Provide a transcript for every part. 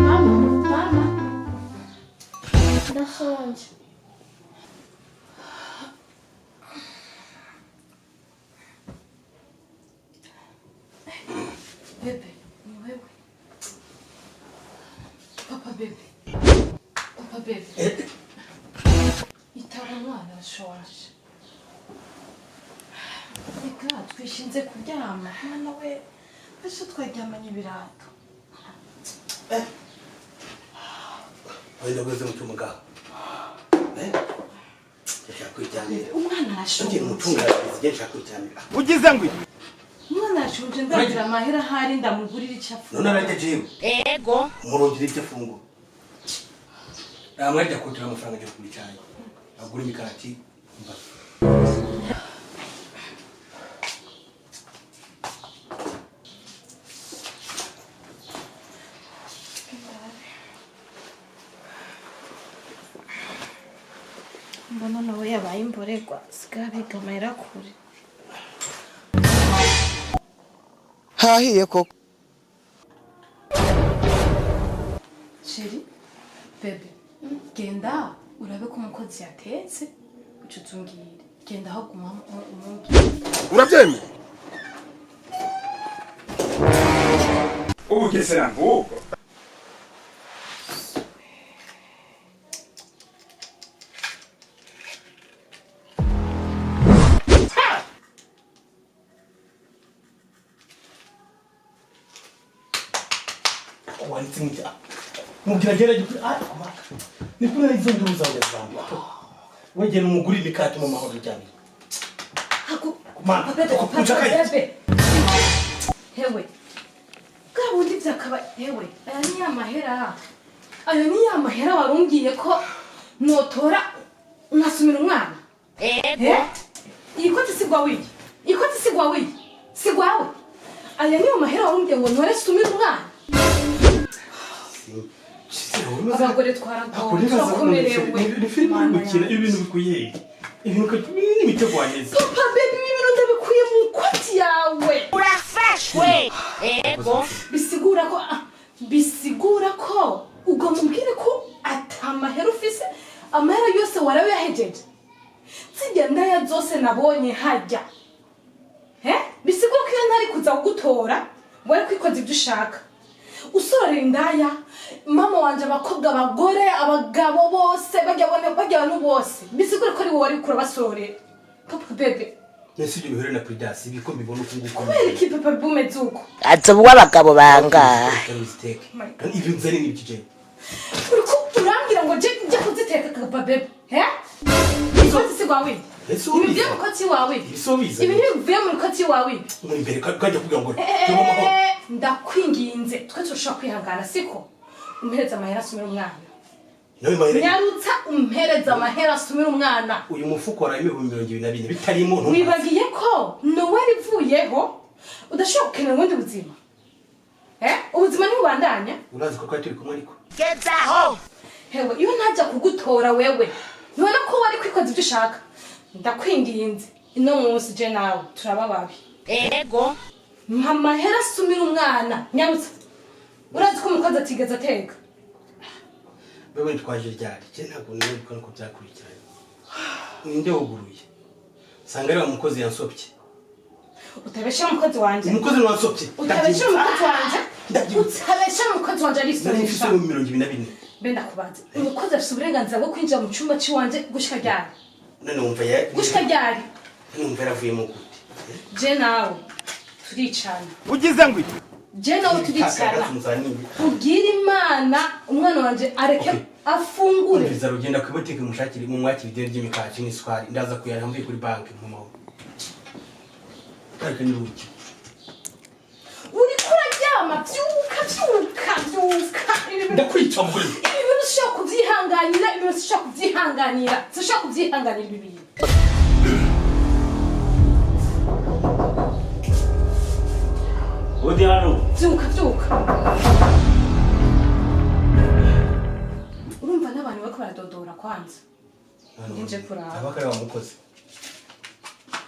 Mama, mama. Ndashonje. Bebe, ni wewe. Papa bebe. Papa bebe. Itaba umwana arashonje. Reka twishinze kuryama. Mwana we, ese twaryamanye ibirato. Wenda ugeze mu cyuma ngaho. Eh? Ndashaka kwiryamira. Umwana Ngiye arashonje. umutunganiriza igihe nshaka kwiryamira. Ugize ngo iki? Umwana arashonje ndagira amahera ahari ndamugurira icyo None afungura. arajya jewe. Ego. Murongera ibyo afungura. Namwe ajya kutura amafaranga ajya kugura icyayi. Agura imikati. Mba. Mbona nawe yabaye imborerwa sigaye abiga amahera kure. Hahiye koko. Chéri, bebe, genda urabe ko umukozi yatetse uca utumbwire. Genda aho guma umubwire. Urabyemeye? Ubugesera nk'ubwo. Wanditse mu cyaha. Mubwira gerage kuri ah kumaka. Ni kuri izo nduru zawe zambi. Wegera umugura imikati mu mahoro ryamira. Haku, Mana, papa bebe, papa ucakaye. bebe. Hewe, bwa bundi byakaba, hewe, aya ni ya mahera. Ayo ni ya mahera warumbwiye ko notora nkasumira umwana. Ego. Iyi koti si gwawe iyi. Iyi koti si gwawe iyi. Si gwawe. Aya niyo mahera warumbwiye ngo ntore sumira umwana. Abagore twaragowe, turakomerewe. Ni filime uri gukina ibintu bikuye. Ibintu n'imitego wanyeze. Papa baby, ibi bintu ndabikuye mu koti yawe. Urafashwe. Ego. Bisigura ko bisigura ko ugomba umbwire ko atamahera ufise, amahera yose warabe yahejeje. Zijya ndaya zose nabonye hajya. He? Bisigura ko iyo ntari kuza kugutora, wari kwikoza ibyo ushaka. Usorera indaya, mama wanje, abakobwa, abagore, abagabo bose, bajya bone bajya abantu bose. Bisigura ko ari wowe wari kurabasorera. Papa bebe, Nese ibyo bihure na Prudence ibiko mbibona uko nguko. kubera iki papa bumeze uko? Azoba uw'abagabo bangahe? Ziteke. Ibyo nzani ni ibyo jewe. Uriko urambwira ngo je njya kuziteka papa bebe. He? Ikoti si gwawe. Ese Ibi ubizi? bivuye mu koti wawe. Ibisubizo. Ibi ntibivuye mu koti wawe. Muri imbere kajya kugira ngo tuba amahoro. Ndakwinginze twe turashobora kwihangana siko umpereza amahera asumira umwana. Nawe mahera. Nyarutsa umpereza amahera asumira umwana. Uyu mufuko waraye 24,000 bitarimo ntumva. Wibagiye ko noweli ivuyeho udashobora gukenera ubundi buzima. Eh? Ubuzima ntibubandanya. Urazi ko twari turi kumwe ariko. Gezaho. Hewe, iyo ntajya kugutora wewe ntubona ko wari kwikoza ibyo ushaka. Ndakwinginze ino munsi je nawe turaba babi. Ego. Mpa amahera asumira umwana nyarutsa. Urazi ko umukozi atigeze ateka. Wewe twaje ryari? Je ntabwo nibuka nuko byakurikiranye. Ninde wuguruye? Sanga ari wa mukozi yansopye. Utabesha umukozi wanje. Umukozi wansopye. Utabesha umukozi wanje. Ndabyibutse. Utabesha umukozi wanje Nari mfise arisoresha. 24,000. Mbe ndakubaze, umukozi afise uburenganzira bwo kwinjira mu cyumba c'iwanje gushika ryari? None wumva ya Gushika ryari? None wumva yaravuyemo gute? Je nawe turicana. Ugize ngo iki? Je nawe turicana. Tuzaniye. Ubwire Imana umwana wanje areke Okay. afungure. Umviza rugenda ku butike mushakire mu mwakira ideni ry'imikati n'isukari ndaza kuyariha mvuye kuri banki mu mahoro. Ariko ni urugi. Uriko uraryama, vyuka vyuka vyuka. Ibi bintu Ndakwica mugore. ibi bintu sinshobora kubyihanganira, ibi bintu sinshobora kubyihanganira, sinshobora kubyihanganira ibi bintu. Odi hano. Vyuka vyuka. Urumva n'abantu bariko baradodora kwanza. Nje kuraba. Abakare bamukoze.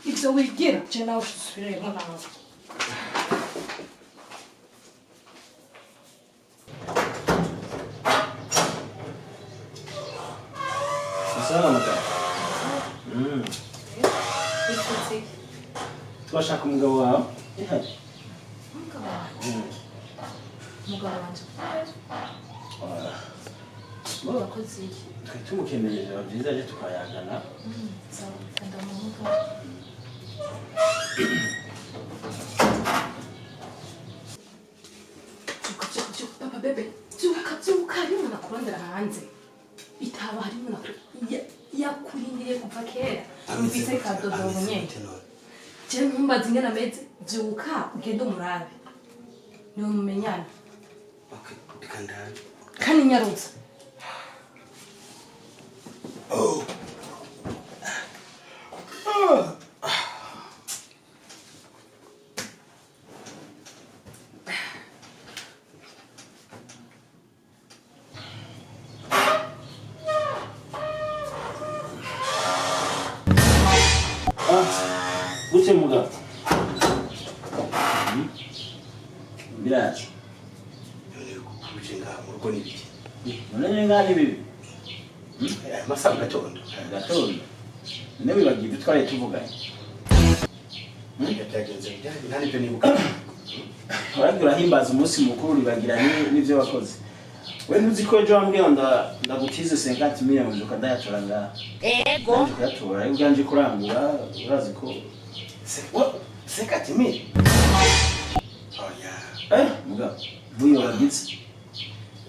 Ibyo wigira je nawe usubiremo nawe. Sawa mugabo. Wifutse. Twashaka umugabo wawe. Ihari. Umugabo wanje. Umugabo wanje kubera wakoze iki? Twe tumukeneye, biba byiza aje tukayagana. Sawa, kanda mu mugabo. Byuka, byuka, byuka, papa bebe, byuka, byuka, hari umuntu akurondera hanze. Itaba hari umuntu yakurindiriye kuva kera. Numvise kadodo nyene. Je ntumbaze ingene ameze, byuka ugende umurabe. Niwe mumenyana. Okay, reka ndabe. Kandi nyarutsa. Oh. Gute mugabo. Biraza. None kuje ngaha mu rugo n'ibiki? None ni ngaha ni bibi. Aya masaha mu gatondo. Gatondo. None wibagiye ibyo twari tuvuganye. Ibyo byagenze bijyanye nta n'ibyo nibuka. Warabwira urahimbaza umunsi mukuru uribagira n'ibyo wakoze. We ntuzi ko ejo wambwiye ngo ndagutize 50 millions ukayatora ngaha. Ego. Nanje kuyatora, ariko ubwanje kurangura urazi ko 50 mille? Oya. Mugabo, ntuyobagize.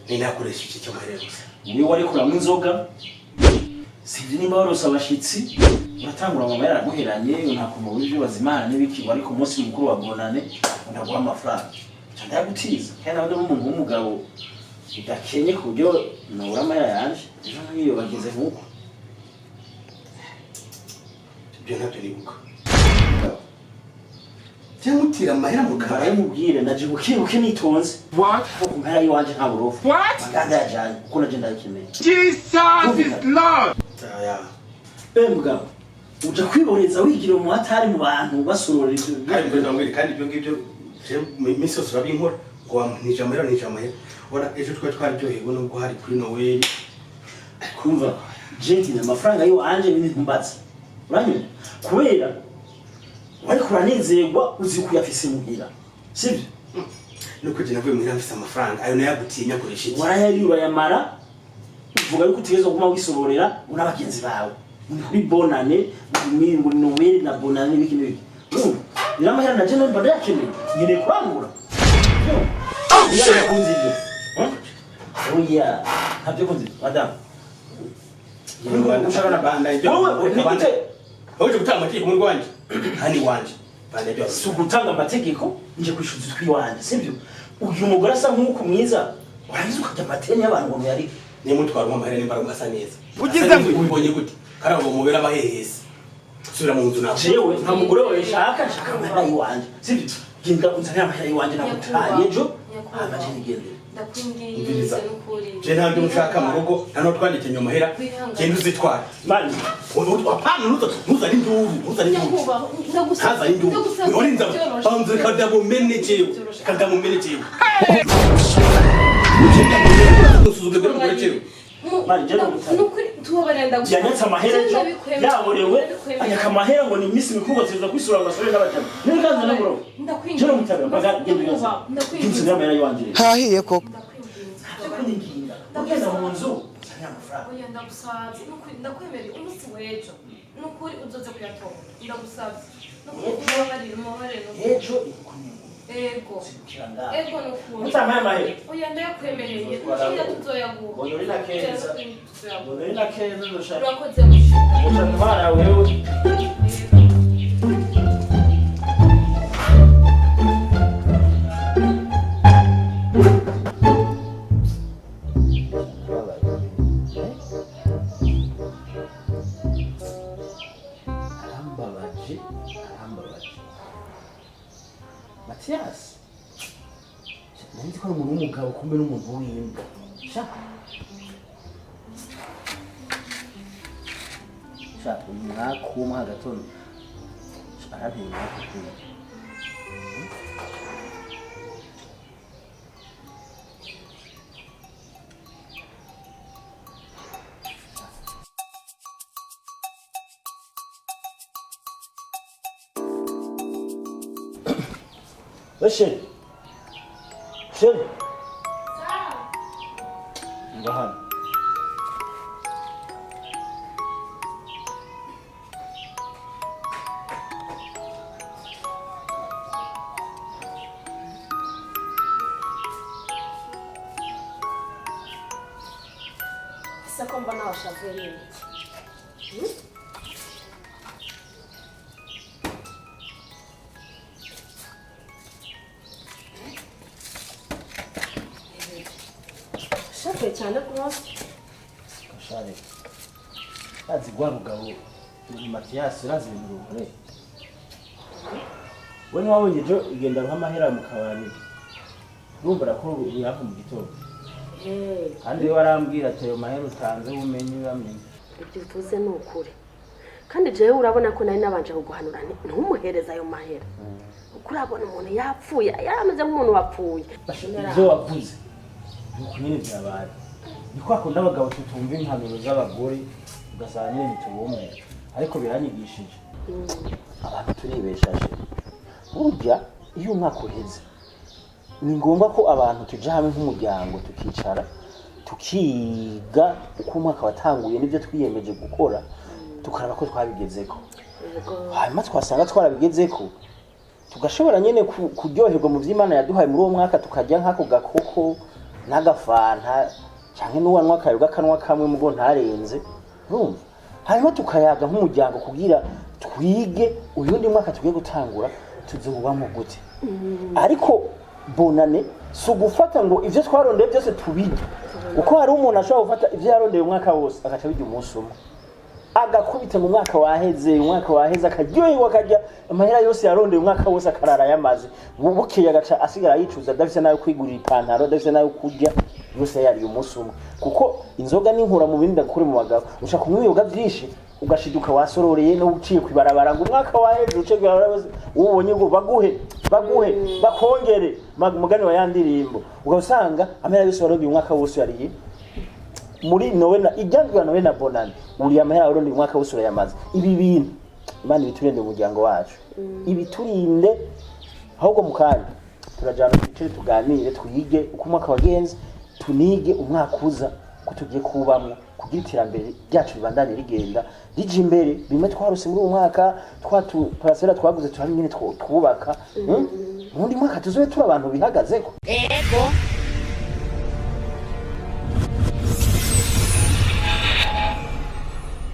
Ni nakoresha iki cyo mahere gusa? Niwe wari kuranywa inzoga, sinzi nimba warose abashitsi, uratangura mama yaraguheranye, nta kuntu w'ibyo bazimana n'ibiki, wari ku munsi mukuru wa Bonane ndaguha amafaranga. Nca ndayagutiza, kandi nawe ndi umuntu w'umugabo udakenye ku buryo nabura amahera yanje. Ejo ntuyiyobagize nk'uko. Ibyo ntabyo nibuka. Cyangwa amahera mu kabari. Barayimubwire ndaje buke buke nitonze. What? Kuko ku mpera y'iwanje nta burofu. What? Maganda yajanye kuko naje ndayikeneye. Jesus is Lord. Aya. Mugabo, uja kwiboreza wigira umuhatari mu bantu basorora ivyo. Kandi mbere ndamubwira, kandi ibyo ngibyo je mu minsi yose urabinkora ngo nije amahera, nije amahera. Ubona ejo twari twaryohewe nubwo hari kuri Noel. Kumva jenti amafaranga yiwanje n'intumbatse uranyumva, kubera wariko uranezerwa uzi ko uyafise muhira, sivyo? Nuko je navuye muhira mfise amafaranga ayo nayagutinya akoresha iki? Warayariye urayamara, uvuga yuko utegerezwa kuguma wisororera una bagenzi bawe muri kuri Bonane, muri Noel na Bonane n'ibiki n'ibiki. Urumva rero amahera naje mba ndayakeneye, nkeneye kurangura. Oya, kunzi ibyo. Oya, ntabyo kunzi madamu. Wowe ni gute? Uje gutanga amategeko muri rwanje? Hani wanje banda ibyo. Si ugutanga amategeko, nje kwishyuza utwiwanje, sibyo? Uyu mugore asa nk'uku mwiza, warangiza ukarya amateni y'abantu ngo muyarike. Niyo mutwara amahera nimba asa neza. Ugize ngo- Ubibonye gute? Karabo mubera abahehese. Subira mu nzu nawe. Jewe nta mugore wawe nshaka, nshaka amahera y'iwanje, sibyo? Genda unzanire amahera y'iwanje nagutaye ejo, hama je nigendere. Ndakwinginze. Umviriza. N'ukuri. Je nta ndi mushaka mu rugo, nta n'uwo twandikiye amahera. Wihangane. Genda uzitware. Mani. Apana, ntuzane induru, ntuzane induru. Nyakubahwa, ndagusabye. Ntazane induru. Ndagusabye. Urinza Byoroshe. banze kadabumene jewe. Kadabumene jewe. Usuzugure umugore jewe. Mani, je ndagusabye. Nukuri tubabarira, ndagusabye. Yanyatse amahera ejo yaborewe, anyaka amahera ngo ni iminsi mikuru, ngo kwisura abasore n'abajama. Niba kandi naburo Ndakwinginze. je mutabira mbaga, genda uyanze. Ndakwinginze. Genda unzanire amahera y'iwanje rero. Hahiye koko. Ndakwinginze. Kunyinginga ugenda mu nzu uzanire amafaranga. Oya, ndagusabye nukuri, ndakwemereye umunsi w'ejo nukuri uzoze kuyatora, ndagusabye nukuri, umubabarire, umubabarire nukuri. Ejo ikunyinga. Ego. Zibukira ngaha. Ego nukuri. Mutampaye amahera. Oya, ndayakwemereye, nukuri tuzoyaguha. Mbona na keza. Tuzoyaguha. Mbona na keza ndoshaka. Urakoze mushika. Ushaka wewe. Ego. Arambabaje, arambabaje. Matiyasi. Nari nzi ko ari umuntu w'umugabo, kumbe n'umuntu w'imbwa. Sha. Sha uyu mwaka w'umwe hagatondo aranteye umwaka ukwiye. We chérie. Chérie. Ngo hano. Ese ko mbona washavuye n'ibiki? Ushavuye cyane rwose. Gashare. Urazi rwa rugabo ni Matiyasi, urazi ibintu rukoreye. We ntiwabonye ejo igenda ruha amahera mu kabari. Urumva arakora uyaha mu gitondo. Kandi we warambwira ati ayo mahera utanze umenye uyamenye. Ibyo uvuze ni ukuri, kandi jewe urabona ko nari nabanje kuguhanura nti ntumuhereze ayo mahera, kuko urabona umuntu yapfuye yarameze nk'umuntu wapfuye. Ibyo wavuze ni uku nyine byabaye. Ni kwa kundi abagabo tutumva impanuro z'abagore, ugasanga nyine ntitubumwe, ariko biranyigishije. Abantu turibeshaje. Burya iyo umwaka uheze ni ngombwa ko abantu tuja hamwe nk'umuryango, tukicara tukiga uko umwaka watanguye n'ibyo twiyemeje gukora, tukaraba ko twabigezeko. Hanyuma twasanga twarabigezeko, tugashobora nyine kuryoherwa mu vy'Imana yaduhaye muri uwo mwaka, tukarya nk'ako gakoko n'agafanta canke n'uwanywa akayoga akanwa kamwe mugo ntarenze, urumva. Hanyuma tukayaga nk'umuryango kugira twige uyundi mwaka tugiye gutangura tuzobamo gute. Ariko bonane si ugufata ngo ivyo twarondeye byose tubirye, kuko hari umuntu ashobora gufata ivyo yarondeye umwaka wose agaca abirya umunsi umwe, agakubita mu mwaka waheze, umwaka waheze akaryoherwa, akarya amahera yose yarondeye umwaka wose, akarara yamaze. Bukeye agaca asigara yicuza, adafise nayo kwigurira ipantaro, adafise nayo kurya, yose yariye umunsi umwe. Kuko inzoga n'inkura mu bindi ndakure mu bagabo, ushaka kunywa ibiyoga vyinshi ugashiduka wasororeye no uciye kwibarabara ngo umwaka waheze, uciye kwibarabara wose ubonye ngo baguhe baguhe bakongere mugani wa ya ndirimbo, ugasanga amahera yose warondeye umwaka wose yariye muri nowe na ijyandwa nowe na bonane, uriya amahera warondeye umwaka wose urayamaze. Ibi bintu Imana ibiturinde mu muryango wacu, ibiturinde. Ahubwo mu kanya turajana twicare tuganire, twige uko umwaka wagenze, tunige umwaka uza ko tugiye kubamwo kugira iterambere ryacu ribandanye rigenda rija imbere. Bimwe twarose muri uwo mwaka, twa parasera twaguze, turabe ingene twubaka. Mu wundi mwaka tuzobe turi abantu bihagazeko. Ego.